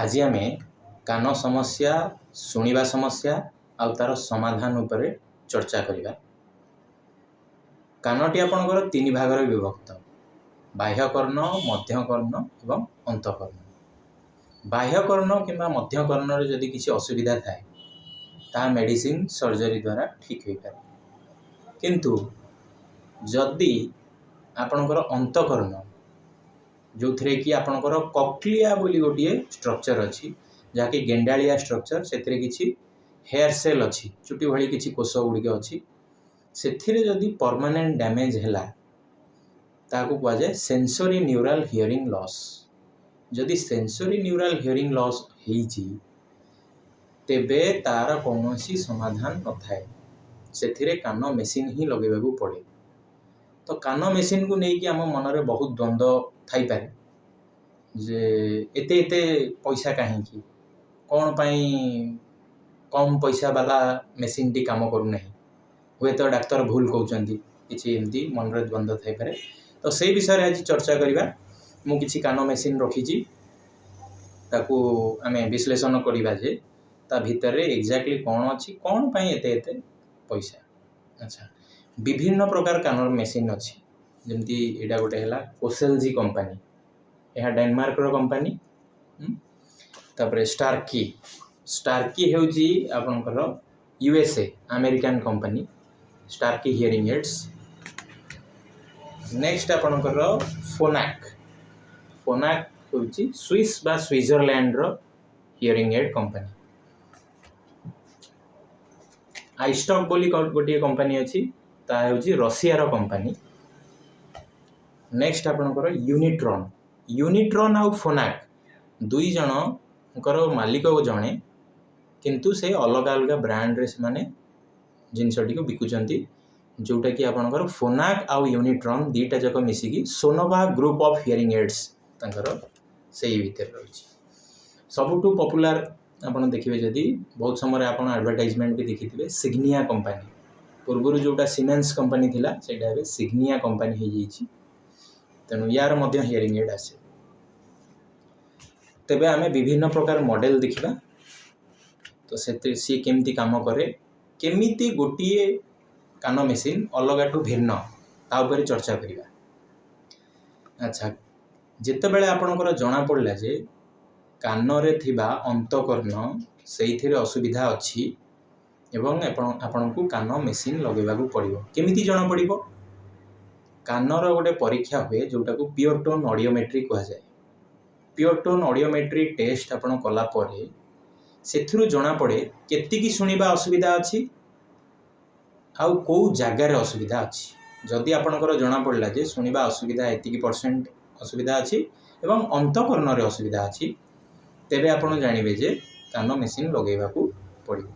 ଆଜି ଆମେ କାନ ସମସ୍ୟା, ଶୁଣିବା ସମସ୍ୟା ଆଉ ତାର ସମାଧାନ ଉପରେ ଚର୍ଚ୍ଚା କରିବା। କାନଟି ଆପଣଙ୍କର ତିନି ଭାଗରେ ବିଭକ୍ତ: ବାହ୍ୟକର୍ଣ୍ଣ, ମଧ୍ୟକର୍ଣ୍ଣ ଏବଂ ଅନ୍ତଃକର୍ଣ୍ଣ। ବାହ୍ୟକର୍ଣ୍ଣ କିମ୍ବା ମଧ୍ୟକର୍ଣ୍ଣରେ ଯଦି କିଛି ଅସୁବିଧା ଥାଏ, ତାହା ମେଡ଼ିସିନ, ସର୍ଜରୀ ଦ୍ୱାରା ଠିକ୍ ହୋଇପାରେ। କିନ୍ତୁ ଯଦି ଆପଣଙ୍କର ଅନ୍ତଃକର୍ଣ୍ଣ, ଯେଉଁଥିରେ କି ଆପଣଙ୍କର କକ୍ଲିଆ ବୋଲି ଗୋଟିଏ ଷ୍ଟ୍ରକ୍ଚର ଅଛି, ଯାହାକି ଗେଣ୍ଡାଳିଆ ଷ୍ଟ୍ରକ୍ଚର, ସେଥିରେ କିଛି ହେୟାର ସେଲ୍ ଅଛି, ଚୁଟି ଭଳି କିଛି କୋଷ ଗୁଡ଼ିକ ଅଛି, ସେଥିରେ ଯଦି ପରମାନେଣ୍ଟ ଡ୍ୟାମେଜ୍ ହେଲା, ତାହାକୁ କୁହାଯାଏ ସେନ୍ସୋରି ନ୍ୟୁରାଲ ହିୟରିଂ ଲସ୍। ଯଦି ସେନ୍ସୋରି ନ୍ୟୁରାଲ ହିୟରିଂ ଲସ୍ ହେଇଛି, ତେବେ ତାର କୌଣସି ସମାଧାନ ନଥାଏ। ସେଥିରେ କାନ ମେସିନ୍ ହିଁ ଲଗେଇବାକୁ ପଡ଼େ। ତ କାନ ମେସିନ୍କୁ ନେଇକି ଆମ ମନରେ ବହୁତ ଦ୍ୱନ୍ଦ୍ୱ ଥାଇପାରେ ଯେ ଏତେ ଏତେ ପଇସା କାହିଁକି, କ'ଣ ପାଇଁ କମ୍ ପଇସା ବାଲା ମେସିନ୍ଟି କାମ କରୁନାହିଁ, ହୁଏତ ଡାକ୍ତର ଭୁଲ କହୁଛନ୍ତି, କିଛି ଏମିତି ମନରେ ଦ୍ୱନ୍ଦ୍ୱ ଥାଇପାରେ। ତ ସେଇ ବିଷୟରେ ଆଜି ଚର୍ଚ୍ଚା କରିବା। ମୁଁ କିଛି କାନ ମେସିନ୍ ରଖିଛି, ତାକୁ ଆମେ ବିଶ୍ଳେଷଣ କରିବା ଯେ ତା ଭିତରେ ଏକ୍ଜାକ୍ଟଲି କ'ଣ ଅଛି, କ'ଣ ପାଇଁ ଏତେ ଏତେ ପଇସା। ଆଚ୍ଛା, ବିଭିନ୍ନ ପ୍ରକାର କାନର ମେସିନ୍ ଅଛି। ଯେମିତି ଏଇଟା ଗୋଟେ ହେଲା କୋସେଲଜି କମ୍ପାନୀ, ଏହା ଡେନମାର୍କର କମ୍ପାନୀ। ତାପରେ ଷ୍ଟାର୍କି, ଷ୍ଟାର୍କି ହେଉଛି ଆପଣଙ୍କର USA American company, Starkey hearing aids. Next ଆପଣଙ୍କର ଫୋନାକ୍, ଫୋନାକ୍ ହେଉଛି ସୁଇସ୍ ବା ସୁଇଜରଲ୍ୟାଣ୍ଡର ହିୟରିଂ ଏଡ୍ କମ୍ପାନୀ। ଆଇଷ୍ଟକ୍ ବୋଲି ଗୋଟିଏ କମ୍ପାନୀ ଅଛି, ତାହା ହେଉଛି ରଷିଆର କମ୍ପାନୀ। ନେକ୍ସଟ ଆପଣଙ୍କର ୟୁନିଟ୍ରନ୍, ୟୁନିଟ୍ରନ୍ ଆଉ ଫୋନାକ୍ ଦୁଇ ଜଣଙ୍କର ମାଲିକ ଜଣେ, କିନ୍ତୁ ସେ ଅଲଗା ଅଲଗା ବ୍ରାଣ୍ଡରେ ସେମାନେ ଜିନିଷଟିକୁ ବିକୁଛନ୍ତି, ଯେଉଁଟାକି ଆପଣଙ୍କର ଫୋନାକ୍ ଆଉ ୟୁନିଟ୍ରନ୍ ଦୁଇଟା ଯାକ ମିଶିକି ସୋନୋଭା ଗ୍ରୁପ୍ ଅଫ୍ ହିୟରିଂ ଏଡ୍ସ ତାଙ୍କର ସେଇ ଭିତରେ ରହିଛି। ସବୁଠୁ ପପୁଲାର ଆପଣ ଦେଖିବେ ଯଦି, ବହୁତ ସମୟରେ ଆପଣ ଆଡ଼ଭର୍ଟାଇଜମେଣ୍ଟ ବି ଦେଖିଥିବେ, ସିଗ୍ନିଆ କମ୍ପାନୀ। ପୂର୍ବରୁ ଯେଉଁଟା ସିମେନ୍ସ କମ୍ପାନୀ ଥିଲା, ସେଇଟା ଏବେ ସିଗ୍ନିଆ କମ୍ପାନୀ ହେଇଯାଇଛି। ତେଣୁ ୟାର ମଧ୍ୟ ହିୟରିଂ ଏଡ୍ ଆସେ। ତେବେ ଆମେ ବିଭିନ୍ନ ପ୍ରକାର ମଡ଼େଲ ଦେଖିବା, ତ ସେଥିରେ ସିଏ କେମିତି କାମ କରେ, କେମିତି ଗୋଟିଏ କାନ ମେସିନ୍ ଅଲଗାଠୁ ଭିନ୍ନ, ତା ଉପରେ ଚର୍ଚ୍ଚା କରିବା। ଆଚ୍ଛା, ଯେତେବେଳେ ଆପଣଙ୍କର ଜଣାପଡ଼ିଲା ଯେ କାନରେ ଥିବା ଅନ୍ତଃକର୍ଣ୍ଣ ସେଇଥିରେ ଅସୁବିଧା ଅଛି ଏବଂ ଆପଣଙ୍କୁ କାନ ମେସିନ୍ ଲଗେଇବାକୁ ପଡ଼ିବ, କେମିତି ଜଣାପଡ଼ିବ? କାନର ଗୋଟେ ପରୀକ୍ଷା ହୁଏ ଯେଉଁଟାକୁ ପିଓର ଟୋନ୍ ଅଡ଼ିଓମେଟ୍ରି କୁହାଯାଏ। ପିଓର ଟୋନ୍ ଅଡ଼ିଓମେଟ୍ରି ଟେଷ୍ଟ ଆପଣ କଲା ପରେ ସେଥିରୁ ଜଣାପଡ଼େ କେତିକି ଶୁଣିବା ଅସୁବିଧା ଅଛି ଆଉ କେଉଁ ଜାଗାରେ ଅସୁବିଧା ଅଛି। ଯଦି ଆପଣଙ୍କର ଜଣାପଡ଼ିଲା ଯେ ଶୁଣିବା ଅସୁବିଧା ଏତିକି ପରସେଣ୍ଟ ଅସୁବିଧା ଅଛି ଏବଂ ଅନ୍ତଃକର୍ଣ୍ଣରେ ଅସୁବିଧା ଅଛି, ତେବେ ଆପଣ ଜାଣିବେ ଯେ କାନ ମେସିନ୍ ଲଗେଇବାକୁ ପଡ଼ିବ।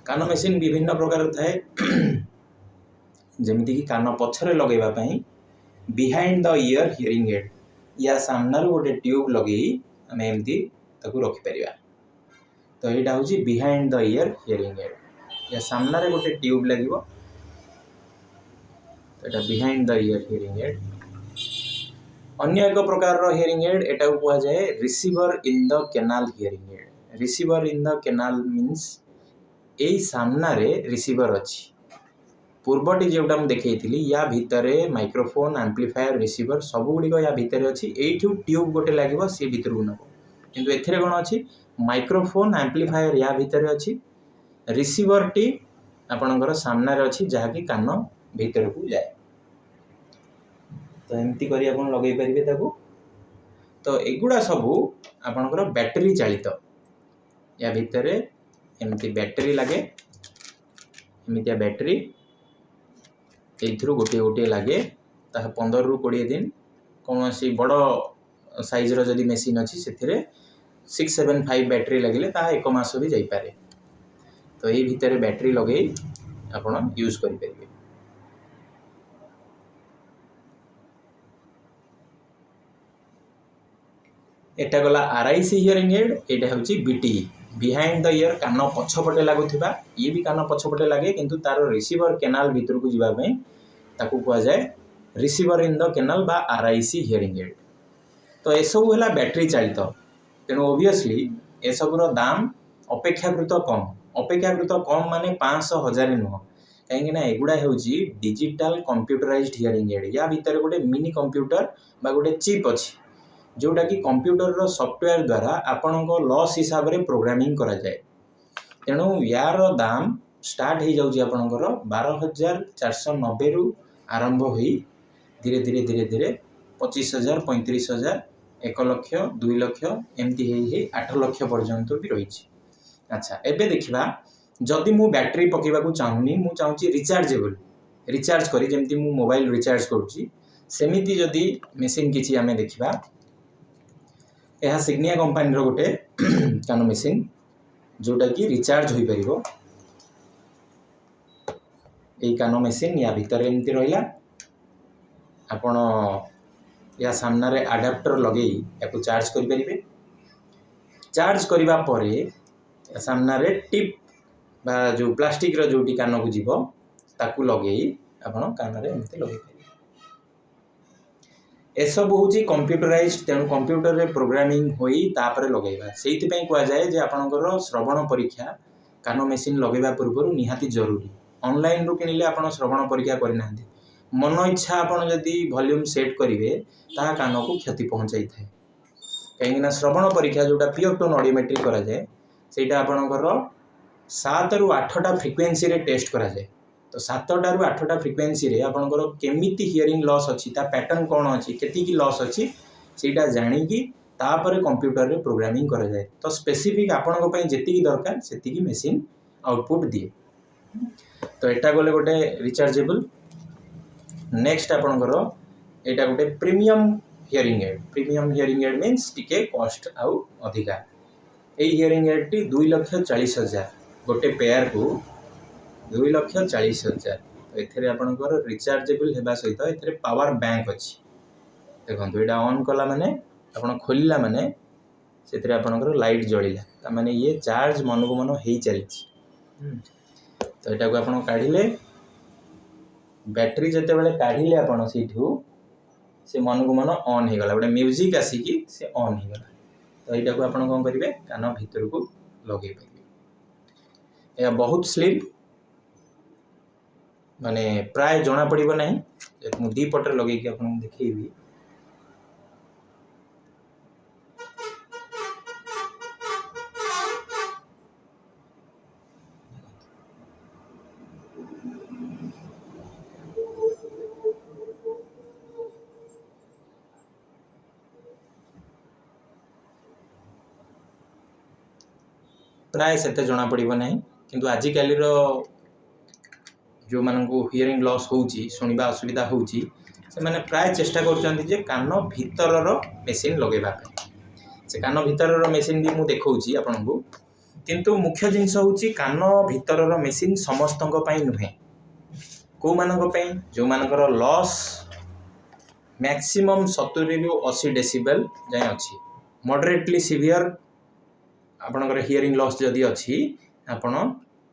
କାନ ମେସିନ୍ ବିଭିନ୍ନ ପ୍ରକାର ଥାଏ, ଯେମିତିକି କାନ ପଛରେ ଲଗେଇବା ପାଇଁ behind the ear hearing aid, ୟା ସାମ୍ନାରୁ ଗୋଟେ ଟ୍ୟୁବ୍ ଲଗେଇ ଆମେ ଏମିତି ତାକୁ ରଖିପାରିବା। ତ ଏଇଟା ହେଉଛି behind the ear hearing aid, ୟା ସାମ୍ନାରେ ଗୋଟେ ଟ୍ୟୁବ୍ ଲାଗିବ, ତ ଏଇଟା behind the ear hearing aid. ଅନ୍ୟ ଏକ ପ୍ରକାରର ହିୟରିଂ ଏଡ୍, ଏଟାକୁ କୁହାଯାଏ receiver in the canal hearing aid. Receiver in the canal means ଏଇ ସାମ୍ନାରେ ରିସିଭର ଅଛି। ପୂର୍ବଟି ଯେଉଁଟା ମୁଁ ଦେଖେଇଥିଲି, ୟା ଭିତରେ ମାଇକ୍ରୋଫୋନ୍, ଆମ୍ପ୍ଲିଫାୟର, ରିସିଭର ସବୁଗୁଡ଼ିକ ୟା ଭିତରେ ଅଛି। ଏଇଠୁ ଟ୍ୟୁବ୍ ଗୋଟେ ଲାଗିବ, ସିଏ ଭିତରକୁ ନେବ। କିନ୍ତୁ ଏଥିରେ କ'ଣ ଅଛି? ମାଇକ୍ରୋଫୋନ୍, ଆମ୍ପ୍ଲିଫାୟର ୟା ଭିତରେ ଅଛି, ରିସିଭରଟି ଆପଣଙ୍କର ସାମ୍ନାରେ ଅଛି, ଯାହାକି କାନ ଭିତରକୁ ଯାଏ। ତ ଏମିତି କରି ଆପଣ ଲଗେଇ ପାରିବେ ତାକୁ। ତ ଏଗୁଡ଼ା ସବୁ ଆପଣଙ୍କର ବ୍ୟାଟେରୀ ଚାଳିତ। ୟା ଭିତରେ ଏମିତି ବ୍ୟାଟେରୀ ଲାଗେ, ଏମିତିଆ ବ୍ୟାଟେରୀ ଏଇଥିରୁ ଗୋଟିଏ ଗୋଟିଏ ଲାଗେ। ତାହା 15ରୁ 20 ଦିନ, କୌଣସି ବଡ଼ ସାଇଜ୍ର ଯଦି ମେସିନ୍ ଅଛି ସେଥିରେ 6 7 5 ବ୍ୟାଟେରୀ ଲାଗିଲେ ତାହା 1 ମାସ ବି ଯାଇପାରେ। ତ ଏଇ ଭିତରେ ବ୍ୟାଟେରୀ ଲଗେଇ ଆପଣ ୟୁଜ୍ କରିପାରିବେ। ଏଟା ଗଲା ଆର୍ I C hearing aid, ଏଇଟା ହେଉଛି ବି ଟି ଇ, ବିହାଇଣ୍ଡ the year, କାନ ପଛପଟେ ଲାଗୁଥିବା। ଇଏ ବି କାନ ପଛପଟେ ଲାଗେ, କିନ୍ତୁ ତାର ରିସିଭର କେନାଲ ଭିତରକୁ ଯିବା ପାଇଁ ତାକୁ କୁହାଯାଏ ରିସିଭର ଇନ୍ the canal ବା ଆର୍ I C hearing aid. ତ ଏସବୁ ହେଲା ବ୍ୟାଟେରୀ ଚାଳିତ। ତେଣୁ ଓଭିୟସଲି ଏସବୁର ଦାମ ଅପେକ୍ଷାକୃତ କମ୍। ଅପେକ୍ଷାକୃତ କମ୍ ମାନେ 500 ହଜାରେ ନୁହଁ, କାହିଁକିନା ଏଗୁଡ଼ା ହେଉଛି ଡିଜିଟାଲ କମ୍ପ୍ୟୁଟରାଇଜଡ ହିୟରିଂ ଏଡ୍। ୟା ଭିତରେ ଗୋଟେ ମିନି କମ୍ପ୍ୟୁଟର ବା ଗୋଟେ ଚିପ୍ ଅଛି, ଯେଉଁଟାକି କମ୍ପ୍ୟୁଟରର ସଫ୍ଟୱେୟାର ଦ୍ୱାରା ଆପଣଙ୍କ ଲସ୍ ହିସାବରେ ପ୍ରୋଗ୍ରାମିଂ କରାଯାଏ। ତେଣୁ ୟାର ଦାମ ଷ୍ଟାର୍ଟ ହେଇଯାଉଛି ଆପଣଙ୍କର 12,490ରୁ ଆରମ୍ଭ ହୋଇ ଧୀରେ ଧୀରେ ଧୀରେ ଧୀରେ 25,000, 35,000, 1 ଲକ୍ଷ, 2 ଲକ୍ଷ, ଏମିତି ହେଇ ହେଇ 8 ଲକ୍ଷ ପର୍ଯ୍ୟନ୍ତ ବି ରହିଛି। ଆଚ୍ଛା, ଏବେ ଦେଖିବା ଯଦି ମୁଁ ବ୍ୟାଟେରୀ ପକାଇବାକୁ ଚାହୁଁନି, ମୁଁ ଚାହୁଁଛି ରିଚାର୍ଜେବଲ୍, ରିଚାର୍ଜ କରି ଯେମିତି ମୁଁ ମୋବାଇଲ ରିଚାର୍ଜ କରୁଛି ସେମିତି ଯଦି ମେସିନ୍ କିଛି ଆମେ ଦେଖିବା। ଏହା ସିଗ୍ନିଆ କମ୍ପାନୀର ଗୋଟେ କାନ ମେସିନ୍ ଯେଉଁଟାକି ରିଚାର୍ଜ ହୋଇପାରିବ। ଏଇ କାନ ମେସିନ୍ ୟା ଭିତରେ ଏମିତି ରହିଲା, ଆପଣ ୟା ସାମ୍ନାରେ ଆଡାପ୍ଟର ଲଗେଇ ୟାକୁ ଚାର୍ଜ କରିପାରିବେ। ଚାର୍ଜ କରିବା ପରେ ୟା ସାମ୍ନାରେ ଟିପ୍ ବା ଯେଉଁ ପ୍ଲାଷ୍ଟିକ୍ର ଯେଉଁଠି କାନକୁ ଯିବ ତାକୁ ଲଗେଇ ଆପଣ କାନରେ ଏମିତି ଲଗେଇ ପାରିବେ। ଏସବୁ ହେଉଛି କମ୍ପ୍ୟୁଟରାଇଜ୍, ତେଣୁ କମ୍ପ୍ୟୁଟରରେ ପ୍ରୋଗ୍ରାମିଂ ହୋଇ ତାପରେ ଲଗେଇବା। ସେଇଥିପାଇଁ କୁହାଯାଏ ଯେ ଆପଣଙ୍କର ଶ୍ରବଣ ପରୀକ୍ଷା କାନ ମେସିନ୍ ଲଗେଇବା ପୂର୍ବରୁ ନିହାତି ଜରୁରୀ। ଅନଲାଇନ୍ରୁ କିଣିଲେ ଆପଣ ଶ୍ରବଣ ପରୀକ୍ଷା କରିନାହାନ୍ତି, ମନ ଇଚ୍ଛା ଆପଣ ଯଦି ଭଲ୍ୟୁମ୍ ସେଟ୍ କରିବେ ତାହା କାନକୁ କ୍ଷତି ପହଞ୍ଚାଇଥାଏ। କାହିଁକିନା ଶ୍ରବଣ ପରୀକ୍ଷା ଯେଉଁଟା ପିଓର ଟୋନ୍ ଅଡ଼ିଓମେଟ୍ରି କରାଯାଏ ସେଇଟା ଆପଣଙ୍କର 7ରୁ 8ଟା ଫ୍ରିକ୍ୱେନ୍ସିରେ ଟେଷ୍ଟ କରାଯାଏ। ତ 7ଟାରୁ 8ଟା ଫ୍ରିକ୍ୱେନ୍ସିରେ ଆପଣଙ୍କର କେମିତି ହିୟରିଂ ଲସ୍ ଅଛି, ତା ପ୍ୟାଟର୍ନ କ'ଣ ଅଛି, କେତିକି ଲସ୍ ଅଛି ସେଇଟା ଜାଣିକି ତାପରେ କମ୍ପ୍ୟୁଟରରେ ପ୍ରୋଗ୍ରାମିଂ କରାଯାଏ। ତ ସ୍ପେସିଫିକ୍ ଆପଣଙ୍କ ପାଇଁ ଯେତିକି ଦରକାର ସେତିକି ମେସିନ୍ ଆଉଟପୁଟ୍ ଦିଏ। ତ ଏଇଟା ଗଲେ ଗୋଟେ ରିଚାର୍ଜେବଲ୍। ନେକ୍ସଟ ଆପଣଙ୍କର ଏଇଟା ଗୋଟେ premium hearing aid. Premium hearing aid means ଟିକେ କଷ୍ଟ ଆଉ ଅଧିକା। ଏଇ ହିୟରିଂ ଏଡ୍ଟି 2,40,000 ଗୋଟେ ପେୟାରକୁ 2,40,000। ଏଥିରେ ଆପଣଙ୍କର ରିଚାର୍ଜେବଲ୍ ହେବା ସହିତ ଏଥିରେ ପାୱାର ବ୍ୟାଙ୍କ ଅଛି। ଦେଖନ୍ତୁ ଏଇଟା ଅନ୍ କଲା ମାନେ ଆପଣ ଖୋଲିଲା ମାନେ ସେଥିରେ ଆପଣଙ୍କର ଲାଇଟ୍ ଜଳିଲା, ତାମାନେ ଇଏ ଚାର୍ଜ ମନକୁ ମନ ହେଇ ଚାଲିଛି। ତ ଏଇଟାକୁ ଆପଣ କାଢ଼ିଲେ, ବ୍ୟାଟେରୀ ଯେତେବେଳେ କାଢ଼ିଲେ ଆପଣ ସେଇଠୁ ସେ ମନକୁ ମନ ଅନ୍ ହେଇଗଲା, ଗୋଟେ ମ୍ୟୁଜିକ୍ ଆସିକି ସେ ଅନ୍ ହେଇଗଲା। ତ ଏଇଟାକୁ ଆପଣ କ'ଣ କରିବେ, କାନ ଭିତରକୁ ଲଗେଇ ପାରିବେ। ଏହା ବହୁତ ସ୍ଲିମ୍, ମାନେ ପ୍ରାୟ ଜଣାପଡ଼ିବ ନାହିଁ। ମୁଁ ଦୁଇ ପଟରେ ଲଗେଇକି ଆପଣଙ୍କୁ ଦେଖେଇବି। ପ୍ରାୟ ସେତେ ଜଣାପଡ଼ିବ ନାହିଁ, କିନ୍ତୁ ଆଜିକାଲିର ଯେଉଁମାନଙ୍କୁ ହିୟରିଂ ଲସ୍ ହେଉଛି, ଶୁଣିବା ଅସୁବିଧା ହେଉଛି, ସେମାନେ ପ୍ରାୟ ଚେଷ୍ଟା କରୁଛନ୍ତି ଯେ କାନ ଭିତରର ମେସିନ୍ ଲଗେଇବା ପାଇଁ। ସେ କାନ ଭିତରର ମେସିନ୍ ବି ମୁଁ ଦେଖାଉଛି ଆପଣଙ୍କୁ, କିନ୍ତୁ ମୁଖ୍ୟ ଜିନିଷ ହେଉଛି କାନ ଭିତରର ମେସିନ୍ ସମସ୍ତଙ୍କ ପାଇଁ ନୁହେଁ। କେଉଁମାନଙ୍କ ପାଇଁ? ଯେଉଁମାନଙ୍କର ଲସ୍ ମ୍ୟାକ୍ସିମମ୍ 70ରୁ 80 ଡେସିବେଲ୍ ଯାଏଁ ଅଛି, ମଡରେଟଲି ସିଭିୟର ଆପଣଙ୍କର ହିୟରିଂ ଲସ୍ ଯଦି ଅଛି, ଆପଣ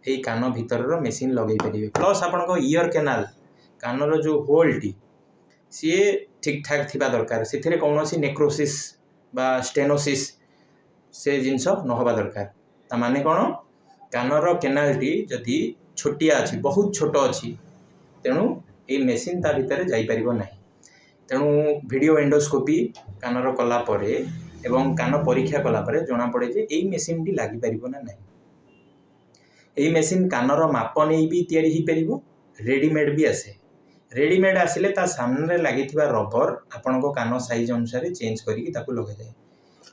ଏଇ କାନ ଭିତରର ମେସିନ୍ ଲଗେଇ ପାରିବେ। ପ୍ଲସ୍ ଆପଣଙ୍କ ଇୟର୍ କେନାଲ୍, କାନର ଯେଉଁ ହୋଲ୍ଟି, ସିଏ ଠିକ୍ଠାକ୍ ଥିବା ଦରକାର, ସେଥିରେ କୌଣସି ନେକ୍ରୋସିସ୍ ବା ଷ୍ଟେନୋସିସ୍ ସେ ଜିନିଷ ନ ହେବା ଦରକାର। ତା ମାନେ କ'ଣ, କାନର କେନାଲ୍ଟି ଯଦି ଛୋଟିଆ ଅଛି, ବହୁତ ଛୋଟ ଅଛି, ତେଣୁ ଏଇ ମେସିନ୍ ତା ଭିତରେ ଯାଇପାରିବ ନାହିଁ। ତେଣୁ ଭିଡ଼ିଓ ଏଣ୍ଡୋସ୍କୋପି କାନର କଲା ପରେ ଏବଂ କାନ ପରୀକ୍ଷା କଲା ପରେ ଜଣାପଡ଼େ ଯେ ଏଇ ମେସିନ୍ଟି ଲାଗିପାରିବ ନା ନାହିଁ। ଏଇ ମେସିନ୍ କାନର ମାପ ନେଇ ବି ତିଆରି ହେଇପାରିବ, ରେଡ଼ିମେଡ଼୍ ବି ଆସେ। ରେଡ଼ିମେଡ଼୍ ଆସିଲେ ତା ସାମ୍ନାରେ ଲାଗିଥିବା ରବର ଆପଣଙ୍କ କାନ ସାଇଜ୍ ଅନୁସାରେ ଚେଞ୍ଜ କରିକି ତାକୁ ଲଗାଯାଏ।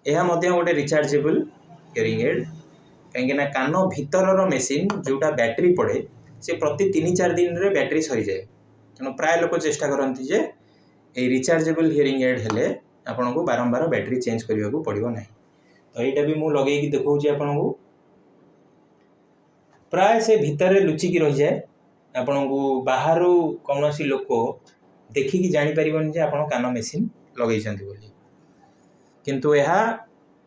ଏହା ମଧ୍ୟ ଗୋଟେ ରିଚାର୍ଜେବଲ୍ ହିୟରିଂ ଏଡ୍, କାହିଁକିନା କାନ ଭିତରର ମେସିନ୍ ଯେଉଁଟା ବ୍ୟାଟେରୀ ପଡ଼େ ସେ ପ୍ରତି 3-4 ଦିନରେ ବ୍ୟାଟେରୀ ସରିଯାଏ। ତେଣୁ ପ୍ରାୟ ଲୋକ ଚେଷ୍ଟା କରନ୍ତି ଯେ ଏଇ ରିଚାର୍ଜେବଲ୍ ହିୟରିଂ ଏଡ୍ ହେଲେ ଆପଣଙ୍କୁ ବାରମ୍ବାର ବ୍ୟାଟେରୀ ଚେଞ୍ଜ କରିବାକୁ ପଡ଼ିବ ନାହିଁ। ତ ଏଇଟା ବି ମୁଁ ଲଗେଇକି ଦେଖାଉଛି ଆପଣଙ୍କୁ। ପ୍ରାୟ ସେ ଭିତରେ ଲୁଚିକି ରହିଯାଏ, ଆପଣଙ୍କୁ ବାହାରୁ କୌଣସି ଲୋକ ଦେଖିକି ଜାଣିପାରିବନି ଯେ ଆପଣ କାନ ମେସିନ୍ ଲଗେଇଛନ୍ତି ବୋଲି। କିନ୍ତୁ ଏହା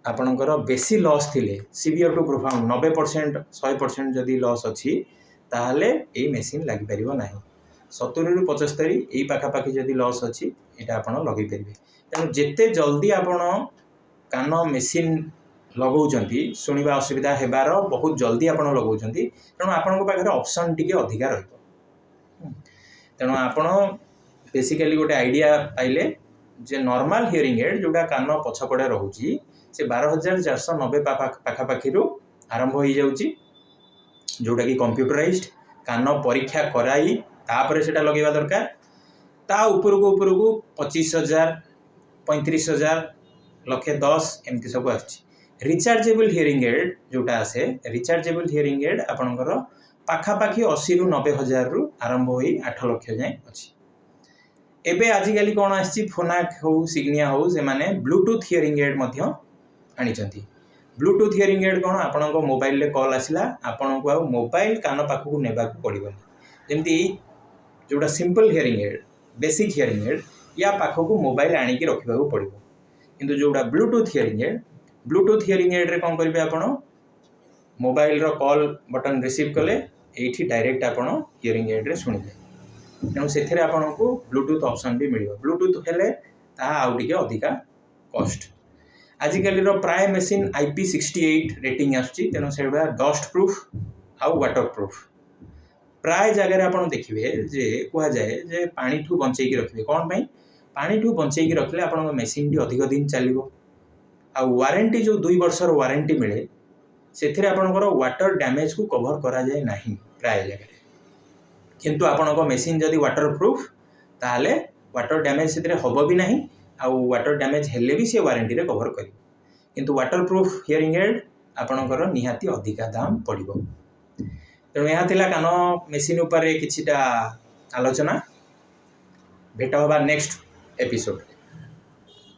ଆପଣଙ୍କର ବେଶୀ ଲସ୍ ଥିଲେ, ସିଭିୟର ଟୁ ପ୍ରୋଫାଉଣ୍ଡ 90% 100% ଯଦି ଲସ୍ ଅଛି, ତାହେଲେ ଏଇ ମେସିନ୍ ଲାଗିପାରିବ ନାହିଁ। 70ରୁ 75 ଏଇ ପାଖାପାଖି ଯଦି ଲସ୍ ଅଛି, ଏଇଟା ଆପଣ ଲଗେଇ ପାରିବେ। ତେଣୁ ଯେତେ ଜଲ୍ଦି ଆପଣ କାନ ମେସିନ୍ ଲଗାଉଛନ୍ତି, ଶୁଣିବା ଅସୁବିଧା ହେବାର ବହୁତ ଜଲ୍ଦି ଆପଣ ଲଗାଉଛନ୍ତି, ତେଣୁ ଆପଣଙ୍କ ପାଖରେ ଅପସନ୍ ଟିକେ ଅଧିକା ରହିବ। ତେଣୁ ଆପଣ ବେସିକାଲି ଗୋଟେ ଆଇଡ଼ିଆ ପାଇଲେ ଯେ ନର୍ମାଲ ହିୟରିଂ ଏଡ୍ ଯେଉଁଟା କାନ ପଛପଟେ ରହୁଛି, ସେ 12,490 ପାଖାପାଖିରୁ ଆରମ୍ଭ ହେଇଯାଉଛି, ଯେଉଁଟାକି କମ୍ପ୍ୟୁଟରାଇଜଡ କାନ ପରୀକ୍ଷା କରାଇ ତାପରେ ସେଇଟା ଲଗାଇବା ଦରକାର। ତା ଉପରକୁ ଉପରକୁ 25,000, 35,000, 1,10,000 ଏମିତି ସବୁ ଆସୁଛି। ରିଚାର୍ଜେବଲ୍ ହିୟରିଂ ଏଡ୍ ଯେଉଁଟା ଆସେ, ରିଚାର୍ଜେବଲ୍ ହିୟରିଂ ଏଡ୍ ଆପଣଙ୍କର ପାଖାପାଖି 80ରୁ 90 ହଜାରରୁ ଆରମ୍ଭ ହୋଇ 8 ଲକ୍ଷ ଯାଏଁ ଅଛି। ଏବେ ଆଜିକାଲି କ'ଣ ଆସିଛି, ଫୋନାକ୍ ହଉ, ସିଗ୍ନିଆ ହଉ, ସେମାନେ ବ୍ଲୁଟୁଥ୍ ହିୟରିଂ ଏଡ୍ ମଧ୍ୟ ଆଣିଛନ୍ତି। ବ୍ଲୁଟୁଥ୍ ହିୟରିଂ ଏଡ୍ କ'ଣ? ଆପଣଙ୍କ ମୋବାଇଲରେ କଲ୍ ଆସିଲା, ଆପଣଙ୍କୁ ଆଉ ମୋବାଇଲ କାନ ପାଖକୁ ନେବାକୁ ପଡ଼ିବନି। ଯେମିତି ଏଇ ଯେଉଁଟା simple hearing aid, basic hearing aid, ୟା ପାଖକୁ ମୋବାଇଲ ଆଣିକି ରଖିବାକୁ ପଡ଼ିବ। କିନ୍ତୁ ଯେଉଁଟା bluetooth hearing aid, bluetooth hearing ଏଡ୍ରେ କ'ଣ କରିବେ ଆପଣ? ମୋବାଇଲର କଲ୍ ବଟନ୍ ରିସିଭ୍ କଲେ, ଏଇଠି ଡାଇରେକ୍ଟ ଆପଣ ହିୟରିଂ ଏଡ୍ରେ ଶୁଣିଲେ। ତେଣୁ ସେଥିରେ ଆପଣଙ୍କୁ ବ୍ଲୁଟୁଥ୍ ଅପସନ୍ ବି ମିଳିବ। ବ୍ଲୁଟୁଥ୍ ହେଲେ ତାହା ଆଉ ଟିକେ ଅଧିକା କଷ୍ଟ। ଆଜିକାଲିର ପ୍ରାୟ ମେସିନ୍ IP68 rating ଆସୁଛି, ତେଣୁ ସେଗୁଡ଼ା ଡଷ୍ଟ ପ୍ରୁଫ୍ ଆଉ ୱାଟର ପ୍ରୁଫ୍। ପ୍ରାୟ ଜାଗାରେ ଆପଣ ଦେଖିବେ ଯେ କୁହାଯାଏ ଯେ ପାଣିଠୁ ବଞ୍ଚେଇକି ରଖିବେ। କ'ଣ ପାଇଁ? ପାଣିଠୁ ବଞ୍ଚେଇକି ରଖିଲେ ଆପଣଙ୍କ ମେସିନ୍ଟି ଅଧିକ ଦିନ ଚାଲିବ। ଆଉ ୱାରେଣ୍ଟି ଯେଉଁ 2 ବର୍ଷର ୱାରେଣ୍ଟି ମିଳେ, ସେଥିରେ ଆପଣଙ୍କର ୱାଟର ଡ୍ୟାମେଜକୁ କଭର କରାଯାଏ ନାହିଁ ପ୍ରାୟ ଜାଗାରେ। କିନ୍ତୁ ଆପଣଙ୍କ ମେସିନ୍ ଯଦି ୱାଟର ପ୍ରୁଫ୍, ତାହେଲେ ୱାଟର ଡ୍ୟାମେଜ୍ ସେଥିରେ ହେବ ବି ନାହିଁ, ଆଉ ୱାଟର ଡ୍ୟାମେଜ୍ ହେଲେ ବି ସେ ୱାରେଣ୍ଟିରେ କଭର କରିବ। କିନ୍ତୁ ୱାଟର ପ୍ରୁଫ୍ ହିୟରିଂ ଏଡ୍ ଆପଣଙ୍କର ନିହାତି ଅଧିକା ଦାମ ପଡ଼ିବ। ତେଣୁ ଏହା ଥିଲା କାନ ମେସିନ୍ ଉପରେ କିଛିଟା ଆଲୋଚନା। ଭେଟ ହେବା ନେକ୍ସଟ ଏପିସୋଡ଼ରେ।